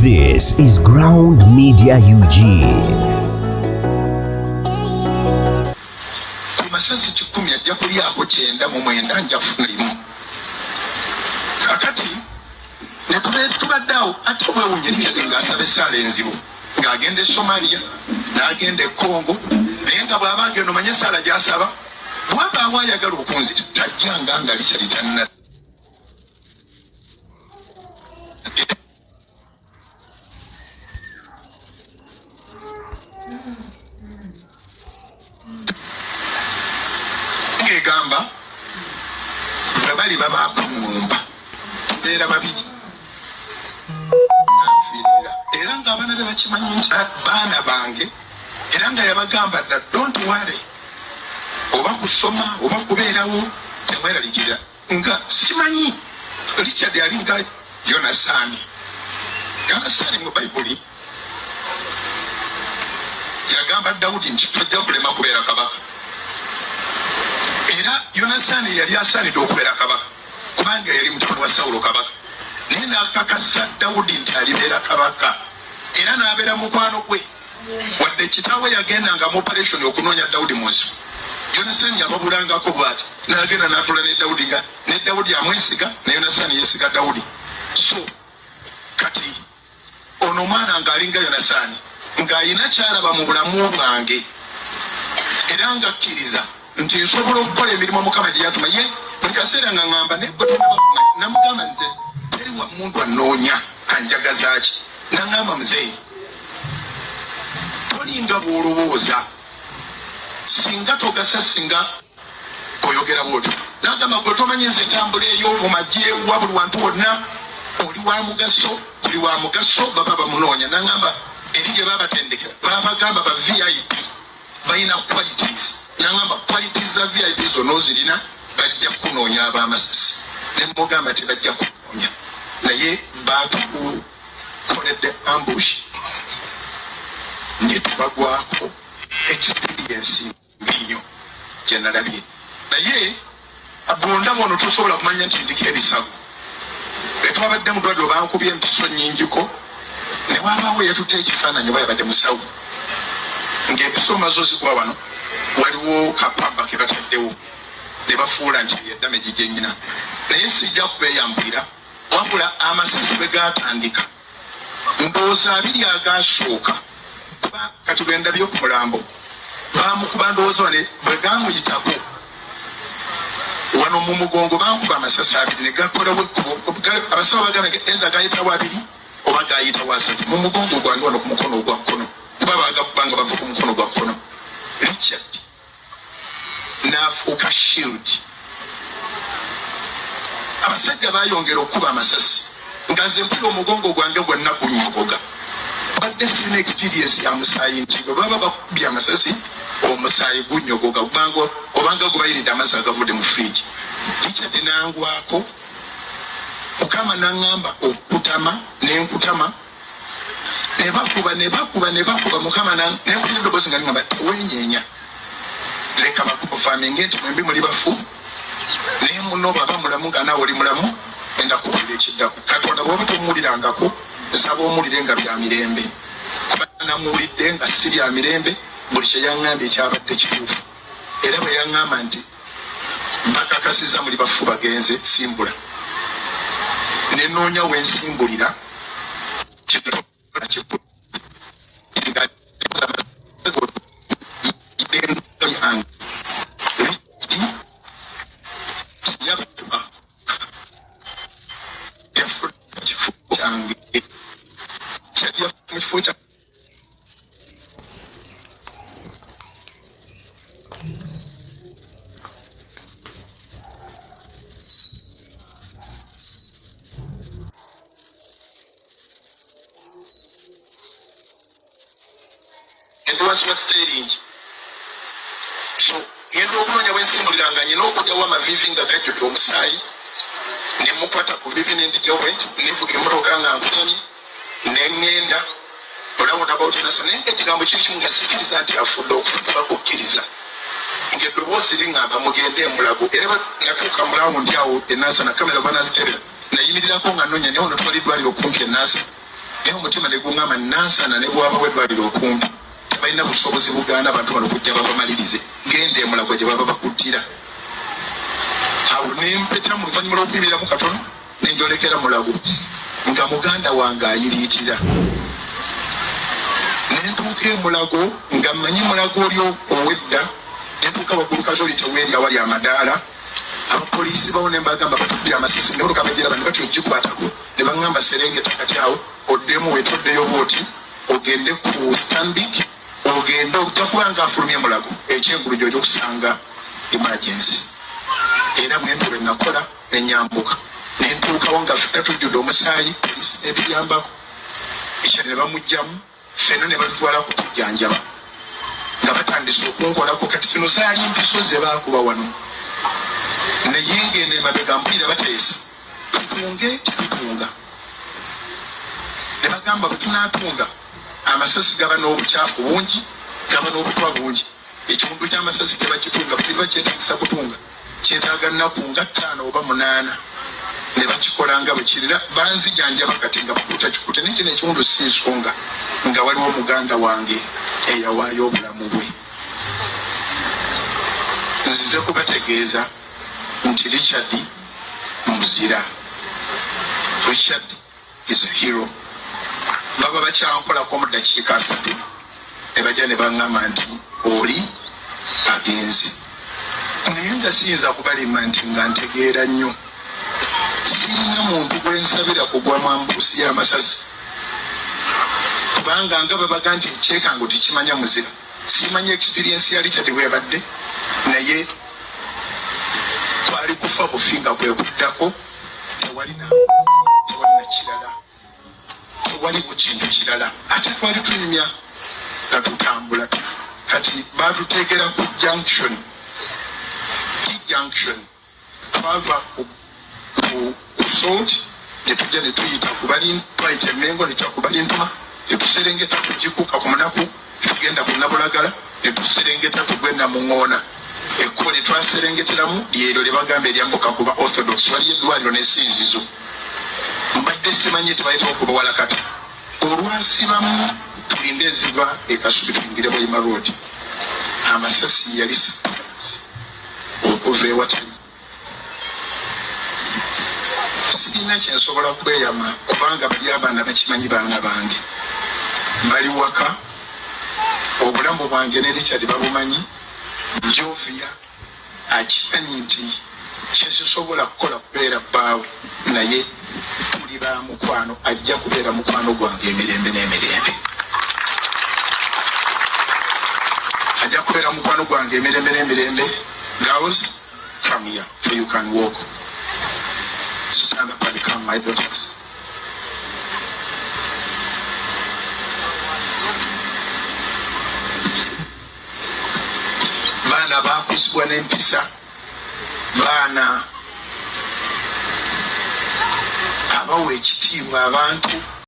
This is Ground Media UG. Ku masasi 100 ajja kulyako 99, nja kufuna limu. Kakati ne tubadde awo, ate bwewunye Richard ng'asaba essaala enzibu, ng'agenda e Somalia n'agenda e Congo, naye nga bw'aba agenda omanye essaala gy'asaba, bw'abaawo ayagala okunzita tajjanga nga Richard tanna. Ng'egamba bwe bali babaako ŋŋumba tubeera babiri nanfiirira, era ng'abaana be bakimanyi nti baana bange, era nga yabagamba dda, "Don't worry, oba kusoma oba kubeerawo temweralikirira." Nga simanyi Richard ali nga Yonasaani. Yonasaani mu Bayibuli yagamba Dawudi nti tojja kulema kubeera kabaka, era Yonasaani yali asaanidde okubeera kabaka kubanga yali mutabani wa Sawulo kabaka, naye n'akakasa Dawudi nti alibeera kabaka, era n'abeera mukwano gwe. Wadde kitaawe yagendanga mu operation okunoonya Dawudi mu nsiko, Yonasaani yababulangako bw'ati n'agenda n'atula ne Dawudi, nga ne Dawudi amwesiga ne Yonasaani yeesiga Dawudi. So kati ono omwana ng'alinga Yonasaani, ng'ayina kyalaba mu bulamu bwange, era ng'akkiriza nti nsobola okukola emirimu Mukama gye yatuma. Ye buli kaseera nga ŋŋamba, naye gwe tonaba kumanya. Namugamba, nze teri wa muntu annoonya anjagaza ki. Naŋŋamba, muzeeyi, tolinga bw'olowooza, singa togasa singa oyogera bwotyo. Nagamba, gwe tomanyi nze ntambula eyo mu magye wa buli wantu wonna, oli wa mugaso, buli wa mugaso baba bamunoonya. Nagamba eri gye babatendekera babagamba ba VIP balina qualities. Nagamba qualities za VIP zonna ozirina, bajja kunoonya ab'amasasi. Nemugamba tebajja kunoonya, naye batukoledde ambush ne tubagwako. Experience mbi nnyo gye nalabye, naye bwondaba ono tosobola kumanya nti ndiko ebisago. Etwabadde mu ddwaliro bankubye empiso nnyingiko, ne wabaawo eyatutte ekifaananyi oba yabadde musawo, ng'empiso omaze ozikuba wano waliwo kapamba ke bataddewo ne bafuula nti eyo damage gye nnyina, naye sijja kubeeyambulira. Wabula amasasi bwe gaatandika, ndowooza abiri agaasooka, kuba kati bwe ndabye ku mulambo bamukuba, ndowooza wane bwe gamuyitako wano mu mugongo, bankuba amasasi abiri ne gakolawo ekkubo. Abasawo bagamba either gayitawo abiri oba gayitawo asatu mu mugongo gwange wano ku mukono ogwa kkono, kuba bagakubanga bava ku mukono gwa kkono. Richard n'afuuka shield. Abasajja bayongera okukuba amasasi nga nze mpulira omugongo gwange gwonna gunyogoga. Mbadde sirina experience ya musaayi nti bwe baba bakubye amasasi omusaayi gunyogoga, kubanga obanga gubayiridde amazzi agavudde mu fridge. Richard nangwako, Mukama naŋŋamba okukutama, nenkutama, ne bakuba ne bakuba ne bakuba. Mukama nempulira eddoboozi nga liŋŋamba, tewenyeenya, leka bakuconfirminge nti mwembi muli bafu, naye muno baba mulamu nga naawe oli mulamu. Enda kubuulira ekiddako. Katonda bw'oba tomuwulirangako, nsaba omuwulire nga bya mirembe, kuba namuwulidde nga si bya mirembe. Buli kye yaŋŋambye kyabadde kituufu, era bwe yaŋŋamba nti bakakasiza muli bafu bagenze, simbula nenoonya wensimbulira. Kifo kyange mu kifo kya ndi wansi wa steering. So ngenda okunoonya bwensimbulira nga nyina okugyawo amaviivi nga gajjudde omusaayi, nemukwata ku viivi nendijjawo bwenti, nenvuga emotoka nga nkutamye, neŋŋenda olawonabawuti nasa. Naye nga ekigambo kiri kimu, nga sikkiriza nti afudde. Okufa tebakukkiriza, ng'eddoboozi liŋŋamba mugende emulago. Era natuuka mulawundi awo enansana, kamera banazikebera, nayimirirako nga nonya, naye ono twali ddwaliro kumpi enansa. Naye omutima ne guŋŋamba Nansana ne bwabawo eddwaliro okumpi tebalina busobozi bugaana abantu bano kujja babamalirize, genda emulago gye baba bakuttira. Awo nempeta mu luvannyuma lw'okuyimiramu katono nenjolekera Mulago nga muganda wange ayiriitira. Nentuuka emulago nga mmanyi Mulago oli owedda, nentuuka waggulu Kazoli teweeri awali amadaala, abapoliisi bawo ne mbagamba batukubye amasasi, nemmotoka bagiraba ne batya ogikwatako, ne baŋŋamba serengeta kati awo oddemu wetoddeyo bwoti ogende ku Stanbic, ogende ojja kuba nga afulumye Mulago ekyengulu gy'ojja okusanga emergency. Era bwentyo bwe nakola nenyambuka nentuukawo nga ffenna tujjudde omusaayi, poliisi netuyambako ekyo ne bamugjamu ffenna ne batutwala kutujjanjaba nga batandise okunkolako. Kati zino zaali mpiso ze baakuba wano, naye ngenda emabega mpulira bateesa tutunge tetutunga, ne bagamba bwe tunaatunga amasasi gaba n'obukyafu bungi, gaba n'obutwa bungi, ekiwundu ky'amasasi tebakitunga, bwe kyetagisa kutunga kyetaaga nnaku nga 5 oba 8, ne bakikola nga bwe kirira. Banzijanjaba kati nga bakuta kikute, naye kino ekiwundu si nsonga nga waliwo muganda wange eyawaayo obulamu bwe. Nzize kubategeeza nti Richard muzira, Richard is a hero. Baba bakyankolako mu ddakiika 3 ne bajja ne baŋŋamba nti oli agenze, naye nga siyinza kubalima nti nga ntegeera nnyo. Sirina muntu gwe nsabira kugwa mwambuusi y'amasasi, kubanga nga babaga nti ekyekango tekimanya muzira. Simanyi experience ya Richard bwe yabadde, naye kwali kufa bufi nga kwe kuddako. Tewalina kirala, tewali ku kintu kirala, ate twali tunyumya nga tutambula. Kati batuteekera ku junction, T junction. Twava ku Salt ne tujja ne tuyita ku bali, twayita Emmengo ne tujja ku Balintuma ne tuserengeta ku Gikuka ku Munaku ne tugenda ku Nabulagala ne tuserengeta tugwe Namuŋoona. Ekkubo lye twaserengeteramu lyeryo lye bagamba eryambuka kuba Orthodox, waliyo eddwaliro n'essinzizo. Mbadde simanyi tebayita okuba Walakata. Olwasibamu tulinde eziva e Kasubi tuyingire Bwayima Road, amasasi yali surprise okuva ewatali. Sirina kyensobola kweyama kubanga bali abaana bakimanyi, baana bange bali waka, obulamu bwange ne Richard babumanyi. Jovia akimanyi nti kyesisobola kukola kubeera bbaawe, naye tuli ba mukwano, ajja kubeera mukwano gwange emirembe n'emirembe, ajja kubeera mukwano gwange emirembe n'emirembe. Girls, come here, for you can walk. Stand up and come, my daughters. Baana bakuzibwa n'empisa, baana abawa ekitiibwa abantu.